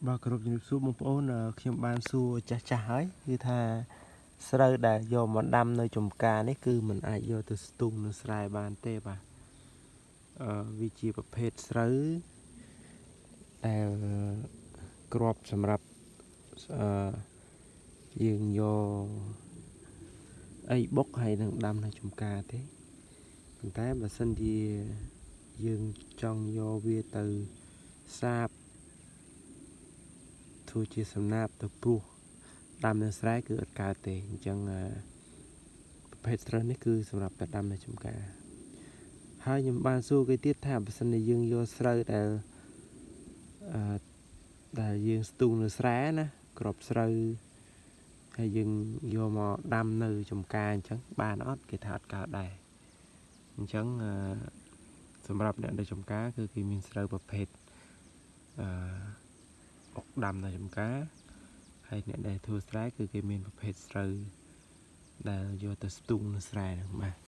បាទគោរពជំរាបសួរបងប្អូនខ្ញុំបានសួរចាស់ចាស់ហើយគឺថាស្រូវដែលយកមកដាំនៅចំការនេះគឺมันអាចយកទៅស្ទូងនៅស្រែបានទេបាទអឺវាជាប្រភេទស្រូវដែលគ្រាប់សម្រាប់អឺយើងយកអីបុកហើយនឹងដាំនៅចំការទេប៉ុន្តែបើសិនជាយើងចង់យកវាទៅសាបធ្វើជាសំណាបទៅព្រោះដាំនៅស្រែគឺអត់កើតទេអញ្ចឹងប្រភេទស្រូវនេះគឺសម្រាប់តែដាំនៅចំការហើយខ្ញុំបានសួរគេទៀតថាបើសិនជាយើងយកស្រូវដែលអឺដែលយើងស្ទូងនៅស្រែណាគ្រាប់ស្រូវហើយយើងយកមកដាំនៅចំការអញ្ចឹងបានអត់គេថាអត់កើតដែរអញ្ចឹងសម្រាប់អ្នកនៅចំការគឺគេមានស្រូវប្រភេទអឺបុកដាំនៅចំការហើយអ្នកដែលធ្វើស្រែគឺគេមានប្រភេទស្រូវដែលយកទៅស្ទូងនៅស្រែហ្នឹងបាទ។